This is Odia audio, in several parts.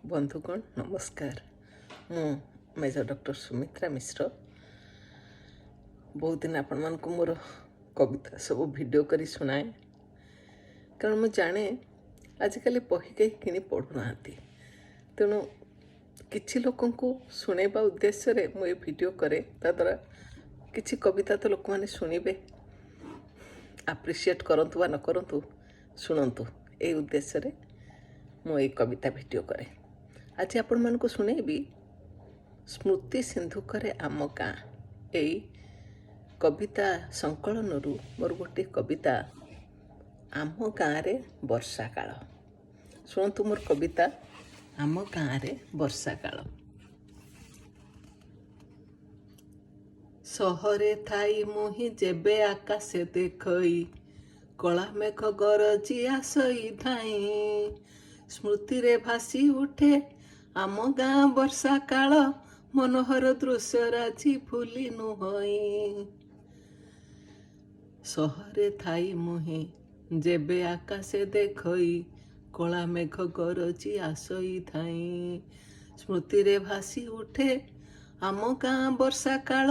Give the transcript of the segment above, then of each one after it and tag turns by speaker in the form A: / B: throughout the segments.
A: ବନ୍ଧୁଗଣ, ନମସ୍କାର। ମୁଁ ମେଜର ଡକ୍ଟର ସୁମିତ୍ରା ମିଶ୍ର। ବହୁତ ଦିନ ଆପଣମାନଙ୍କୁ ମୋର କବିତା ସବୁ ଭିଡ଼ିଓ କରି ଶୁଣାଏ, କାରଣ ମୁଁ ଜାଣେ ଆଜିକାଲି ବହି କେହି କିଣି ପଢ଼ୁନାହାନ୍ତି। ତେଣୁ କିଛି ଲୋକଙ୍କୁ ଶୁଣାଇବା ଉଦ୍ଦେଶ୍ୟରେ ମୁଁ ଏ ଭିଡ଼ିଓ କରେ। ତାଦ୍ୱାରା କିଛି କବିତା ତ ଲୋକମାନେ ଶୁଣିବେ, ଆପ୍ରିସିଏଟ୍ କରନ୍ତୁ ବା ନ କରନ୍ତୁ, ଶୁଣନ୍ତୁ, ଏଇ ଉଦ୍ଦେଶ୍ୟରେ ମୁଁ ଏଇ କବିତା ଭିଡ଼ିଓ କରେ। ଆଜି ଆପଣମାନଙ୍କୁ ଶୁଣେଇବି ସ୍ମୃତି ସିନ୍ଧୁକରେ ଆମ ଗାଁ, ଏଇ କବିତା ସଂକଳନରୁ ମୋର ଗୋଟିଏ କବିତା, ଆମ ଗାଁରେ ବର୍ଷା କାଳ। ଶୁଣନ୍ତୁ ମୋର କବିତା ଆମ ଗାଁରେ ବର୍ଷା କାଳ। ସହରେ ଥାଇ ମୁହିଁ ଯେବେ ଆକାଶେ ଦେଖଇ, କଳା ମେଘ ଗରଜି ଆସଇ ଧାଇଁ, ସ୍ମୃତିରେ ଭାସି ଉଠେ ଆମ ଗାଁ ବର୍ଷା କାଳ, ମନୋହର ଦୃଶ୍ୟ ରାଜି ଭୁଲି ନୁହଇଁ। ସହରେ ଥାଇ ମୁହିଁ ଯେବେ ଆକାଶେ ଦେଖଇ, କଳା ମେଘ ଗରଜି ଆସଇ ଧାଇଁ, ସ୍ମୃତିରେ ଭାସି ଉଠେ ଆମ ଗାଁ ବର୍ଷା କାଳ,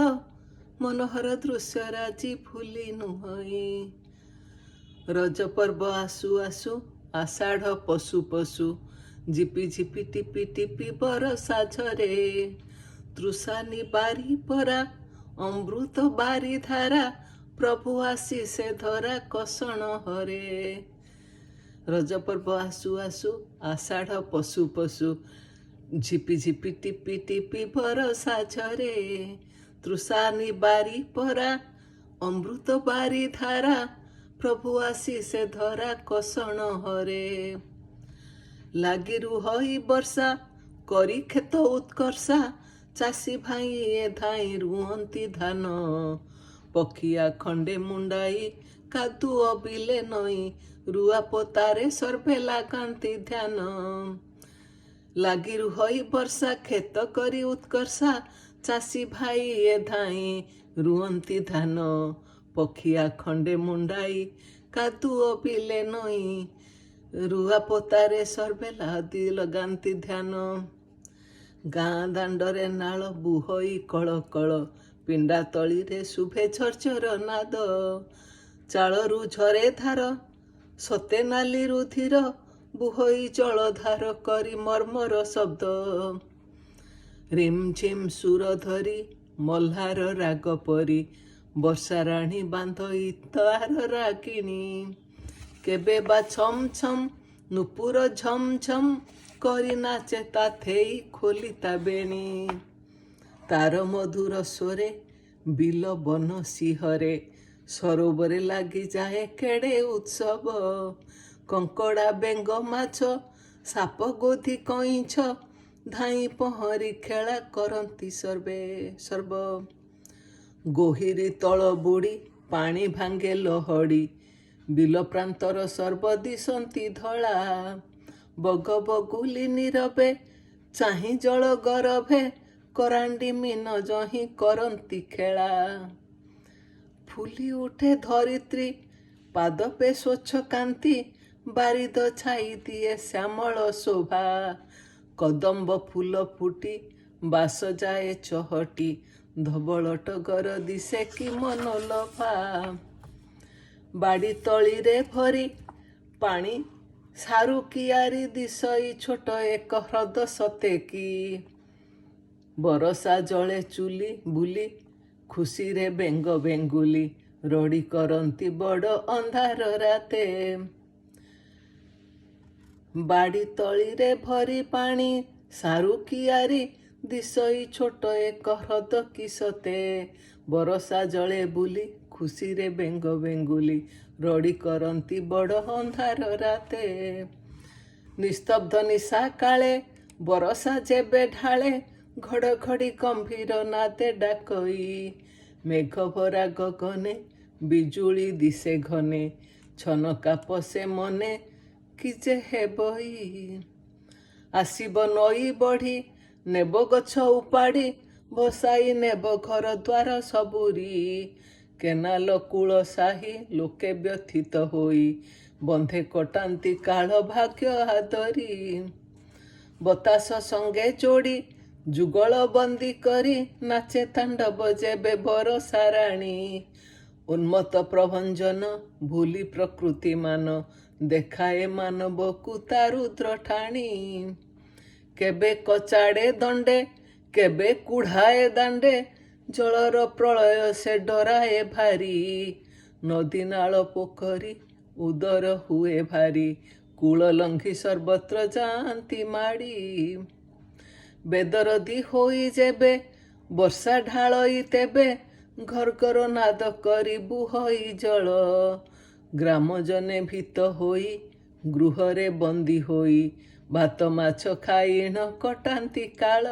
A: ମନୋହର ଦୃଶ୍ୟ ରାଜି ଭୁଲି ନୁହଇଁ। ରଜ ପର୍ବ ଆସୁ ଆସୁ, ଆଷାଢ଼ ପଶୁ ପଶୁ, ଝିପି ଝିପି ଟିପି ଟିପି ବରଷା ଝରେ, ତୃଷା ନିବାରି ପରା ଅମୃତ ବାରି ଧାରା, ପ୍ରଭୁ ଆସି ସେ ଧରା କଷଣ ହରେ। ରଜ ପର୍ବ ଆସୁ ଆସୁ, ଆଷାଢ଼ ପଶୁ ପଶୁ, ଝିପି ଝିପି ଟିପି ଟିପି ବରଷା ଝରେ, ତୃଷା ନିବାରି ପରା ଅମୃତ ବାରି ଧାରା, ପ୍ରଭୁ ଆସି ସେ ଧରା କଷଣ ହରେ। ଲାଗି ରୁହଇ ବର୍ଷା କରି କ୍ଷେତ ଉତ୍କର୍ଷା, ଚାଷୀ ଭାଇ ଏ ଧାଇଁ ରୁହନ୍ତି ଧାନ, ପଖିଆ ଖଣ୍ଡେ ମୁଣ୍ଡାଇ କାଦୁଅ ବିଲେ ନଈ, ରୁଆ ପୋତାରେ ସର୍ଭେ ଲାଗାନ୍ତି ଧ୍ୟାନ। ଲାଗି ରୁହଇ ବର୍ଷା କ୍ଷେତ କରି ଉତ୍କର୍ଷା, ଚାଷୀ ଭାଇ ଏ ଧାଇଁ ରୁଅନ୍ତି ଧାନ, ପଖିଆ ଖଣ୍ଡେ ମୁଣ୍ଡାଇ କାଦୁଅ ବିଲେ ନଈ, ରୁଆ ପୋତାରେ ସର୍ଭେ ଲାଦି ଲଗାନ୍ତି ଧ୍ୟାନ। ଗାଁ ଦାଣ୍ଡରେ ନାଳ ବୁହଇ କଳ କଳ, ପିଣ୍ଡା ତଳିରେ ଶୁଭେ ଝରଝର ନାଦ, ଚାଳରୁ ଝରେ ଧାର ସତେ ନାଲି ରୁଧିର, ବୁହଇ ଜଳଧାର କରି ମର୍ମର ଶବ୍ଦ। ରିମ୍ ଝିମ୍ ସୁର ଧରି ମହ୍ଲାର ରାଗ ପରି, ବର୍ଷା ରାଣୀ ବାନ୍ଧଇ ତାର ରାଗିଣୀ, କେବେ ବା ଛମ୍ ଛମ୍ ନୁପୁର ଝମ୍ ଝମ୍ କରି ନାଚେ ତା ଥେଇ ଖୋଲି ତା ବେଣୀ। ତାର ମଧୁର ସ୍ୱରେ ବିଲ ବନ ସିହରେ, ସରୋବରେ ଲାଗିଯାଏ କେଡ଼େ ଉତ୍ସବ, କଙ୍କଡ଼ା ବେଙ୍ଗ ମାଛ ସାପ ଗୋଧି କଇଁଛ, ଧାଇଁ ପହଁରି ଖେଳା କରନ୍ତି ସର୍ବେ ସର୍ବ। ଗୋହିରୀ ତଳ ବୁଡ଼ି ପାଣି ଭାଙ୍ଗେ ଲହଡ଼ି, ବିଲ ପ୍ରାନ୍ତର ସର୍ବ ଦିଶନ୍ତି ଧଳା, ବଗ ବଗୁଲି ନୀରବେ ଚାହିଁ ଜଳ ଗରଭେ, କରାଣ୍ଡି ମୀନ ଯହିଁ କରନ୍ତି ଖେଳା। ଫୁଲି ଉଠେ ଧରିତ୍ରୀ ପାଦପେ ସ୍ୱଚ୍ଛ କାନ୍ତି, ବାରିଦ ଛାଇ ଦିଏ ଶ୍ୟାମଳ ଶୋଭା, କଦମ୍ବ ଫୁଲ ଫୁଟି ବାସ ଯାଏ ଚହଟି, ଧବଳ ଟଗର ଦିଶେ କି ମନୋଲୋଭା। ବାଡ଼ି ତଳିରେ ଭରି ପାଣି ସାରୁ କିଆରି ଦିଶଇ ଛୋଟ ଏକ ହ୍ରଦ ସତେ କି, ବରଷା ଜଳେ ଚୁଲି ବୁଲି ଖୁସିରେ ବେଙ୍ଗ ବେଙ୍ଗୁଲି, ରଡ଼ି କରନ୍ତି ବଡ଼ ଅନ୍ଧାର ରାତେ। ବାଡ଼ି ତଳିରେ ଭରି ପାଣି ସାରୁ କିଆରି ଦିଶଇ ଛୋଟ ଏକ ହ୍ରଦ କି ସତେ, ବରଷା ଜଳେ ବୁଲି ଖୁସିରେ ବେଙ୍ଗ ବେଙ୍ଗୁଲି, ରଡ଼ି କରନ୍ତି ବଡ଼ ଅନ୍ଧାର ରାତେ। ନିସ୍ତବ୍ଧ ନିଶା କାଳେ ବରଷା ଯେବେ ଢାଳେ, ଘଡ଼ଘଡ଼ି ଗମ୍ଭୀର ନାଦେ ଡାକଇ, ମେଘ ଭରା ଗଗନେ ବିଜୁଳି ଦିଶେ ଘନେ, ଛନକା ପଶେ ମନେ କି ଯେ ହେବଇ। ଆସିବ ନଈ ବଢ଼ି ନେବ ଗଛ ଉପାଡ଼ି, ଭସାଇ ନେବ ଘର ଦ୍ୱାର ସବୁରି, କେନାଲ କୂଳ ସାହି ଲୋକେ ବ୍ୟଥିତ ହୋଇ, ବନ୍ଧେ କଟାନ୍ତି କାଳ ଭାଗ୍ୟ ଆଦରି। ବତାସ ସଙ୍ଗେ ଯୋଡ଼ି ଯୁଗଳ ବନ୍ଦୀ କରି ନାଚେ ତାଣ୍ଡବ ଯେବେ ବରଷା ରାଣୀ। ଉନ୍ମତ୍ତ ପ୍ରଭଞ୍ଜନ ଭୁଲି ପ୍ରକୃତି ମାନ ଦେଖାଏ ମାନବକୁ ତା ରୁଦ୍ର ଠାଣି। କେବେ କଚାଡ଼େ ଦଣ୍ଡେ, କେବେ କୁଢ଼ାଏ ଦାଣ୍ଡେ, ଜଳର ପ୍ରଳୟ ସେ ଡରାଏ ଭାରି। ନଦୀ, ନାଳ, ପୋଖରୀ ଉଦର ହୁଏ ଭାରି, କୂଳ ଲଙ୍ଘି ସର୍ବତ୍ର ଯାଆନ୍ତି ମାଡ଼ି। ବେଦରଦି ହୋଇ ଯେବେ ବର୍ଷା ଢାଳଇ, ତେବେ ଘର୍ଘର ନାଦ କରି ବୁହଇ ଜଳ। ଗ୍ରାମ ଜନେ ଭୀତ ହୋଇ ଗୃହରେ ବନ୍ଦୀ ହୋଇ ଭାତ ମାଛ ଖାଇଣ କଟାନ୍ତି କାଳ।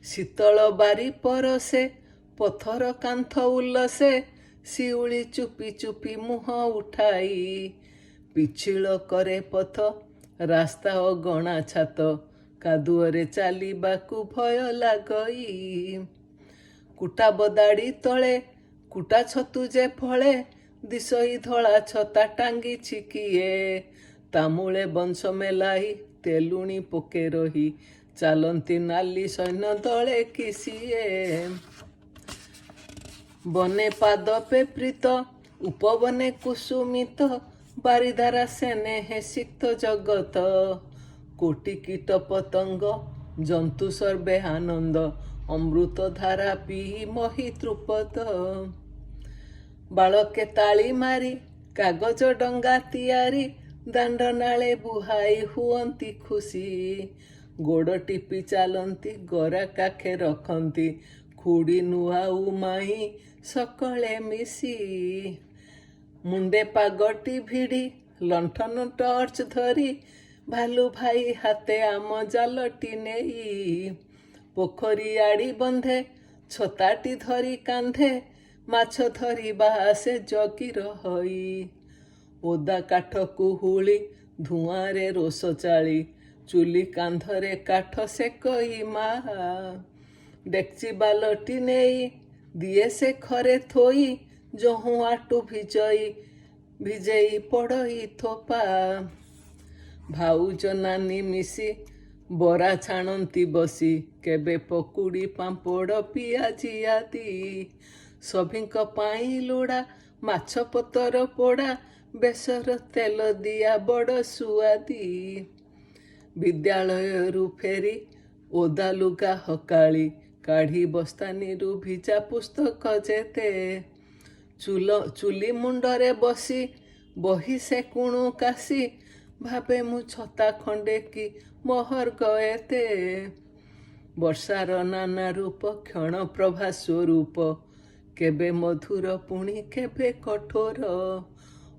A: ଶୀତଳ ବାରି ପରସେ, ପଥର କାନ୍ଥ ଉଲ୍ଲସେ, ଶିଉଳି ଚୁପି ଚୁପି ମୁହଁ ଉଠାଇ। ପିଛିଳ କରେ ପଥ, ରାସ୍ତା ଅଗଣା ଛାତ, କାଦୁଅରେ ଚାଲିବାକୁ ଭୟ ଲାଗଇ। କୁଟା ବଦାଡ଼ି ତଳେ କୁଟା ଛତୁ ଯେ ଫଳେ, ଦିଶଇ ଧଳା ଛତା ଟାଙ୍ଗିଛି କିଏ? ତାମୂଳେ ବଂଶ ମେଲାଇ ତେଲୁଣି ପୋକେ ରହି ଚାଲନ୍ତି ନାଲି ସୈନ୍ୟ ଦଳେ କି ସିଏ? ବନେ ପାଦପେ ପ୍ରୀତ, ଉପବନେ କୁସୁମିତ, ବାରିଧାରା ସ୍ନେହେ ସିକ୍ତ ଜଗତ। କୋଟି କୀଟ ପତଙ୍ଗ ଜନ୍ତୁ ସର୍ବେ ଆନନ୍ଦ ଅମୃତ ଧାରା ପିଇ ମହି ତୃପତ। ବାଳକେ ତାଳି ମାରି କାଗଜ ଡଙ୍ଗା ତିଆରି ଦାଣ୍ଡ ନାଳେ ବୁହାଇ ହୁଅନ୍ତି ଖୁସି। ଗୋଡ଼ ଟିପି ଚାଲନ୍ତି, ଗରା କାଖେ ରଖନ୍ତି, ଖୁଡ଼ି ନୂଆ ମାଇଁ ସକଳେ ମିଶି। ମୁଣ୍ଡେ ପାଗଟି ଭିଡ଼ି, ଲଣ୍ଠନ ଟର୍ଚ୍ଚ ଧରି, ଭାଲୁ ଭାଇ ହାତେ ଆମ ଜାଲଟି ନେଇ। ପୋଖରୀ ଆଡ଼ି ବନ୍ଧେ ଛତାଟି ଧରି କାନ୍ଧେ, ମାଛ ଧରିବା ଆସେ ଜଗି ରହଇ। ଓଦା କାଠ କୁହୁଳି ଧୂଆଁରେ ରୋଷ ଚାଳି, ଚୁଲି କାନ୍ଧରେ କାଠ ସେକଇ ମା। ଡେକ୍ଚି ବାଲଟି ନେଇ ଦିଏ ସେ ଖରେ ଥୋଇ, ଯହୁଁ ଆଟୁ ଭିଜଇ ଭିଜେଇ ପଡ଼ଇ ଥୋପା। ଭାଉଜ ନାନୀ ମିଶି ବରା ଛାଣନ୍ତି ବସି, କେବେ ପକୁଡ଼ି, ପାମ୍ପଡ଼, ପିଆଜି ଆଦି। ସଭିଙ୍କ ପାଇଁ ଲୋଡ଼ା ମାଛ ପତର ପୋଡ଼ା, ବେସର ତେଲ ଦିଆ ବଡ଼ ସୁଆଦି। ବିଦ୍ୟାଳୟରୁ ଫେରି ଓଦା ଲୁଗା ହକାଳି କାଢ଼ି ବସ୍ତାନିରୁ ଭିଜା ପୁସ୍ତକ ଯେତେ। ଚୁଲି ମୁଣ୍ଡରେ ବସି ବହି ସେ କୁଣୁ କାଶି, ଭାବେ ମୁଁ ଛତା ଖଣ୍ଡେ କି ମହର୍ଗ ଏତେ। ବର୍ଷାର ନାନା ରୂପ କ୍ଷଣ ପ୍ରଭା ସ୍ୱରୂପ, କେବେ ମଧୁର ପୁଣି କେବେ କଠୋର।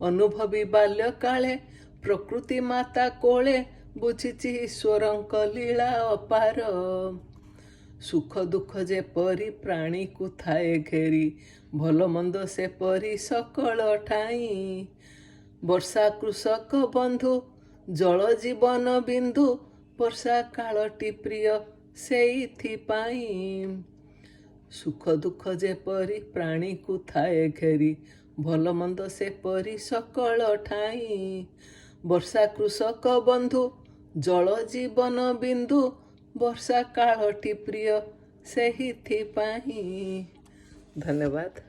A: ଅନୁଭବୀ ବାଲ୍ୟକାଳେ ପ୍ରକୃତି ମାତା କୋଳେ ବୁଝିଛି ଈଶ୍ୱରଙ୍କ ଲୀଳା ଅପାର। ସୁଖ ଦୁଃଖ ଯେପରି ପ୍ରାଣୀକୁ ଥାଏ ଘେରି, ଭଲ ମନ୍ଦ ସେପରି ସକଳ ଠାଇଁ। ବର୍ଷା କୃଷକ ବନ୍ଧୁ, ଜଳ ଜୀବନ ବିନ୍ଦୁ, ବର୍ଷା କାଳଟି ପ୍ରିୟ ସେଇଥିପାଇଁ। ସୁଖ ଦୁଃଖ ଯେପରି ପ୍ରାଣୀକୁ ଥାଏ ଘେରି, ଭଲ ମନ୍ଦ ସେପରି ସକଳ ଠାଇଁ। ବର୍ଷା କୃଷକ ବନ୍ଧୁ, ଜଳ ଜୀବନ ବିନ୍ଦୁ, ବର୍ଷା କାଳଟି ପ୍ରିୟ ସେଇଥିପାଇଁ। ଧନ୍ୟବାଦ।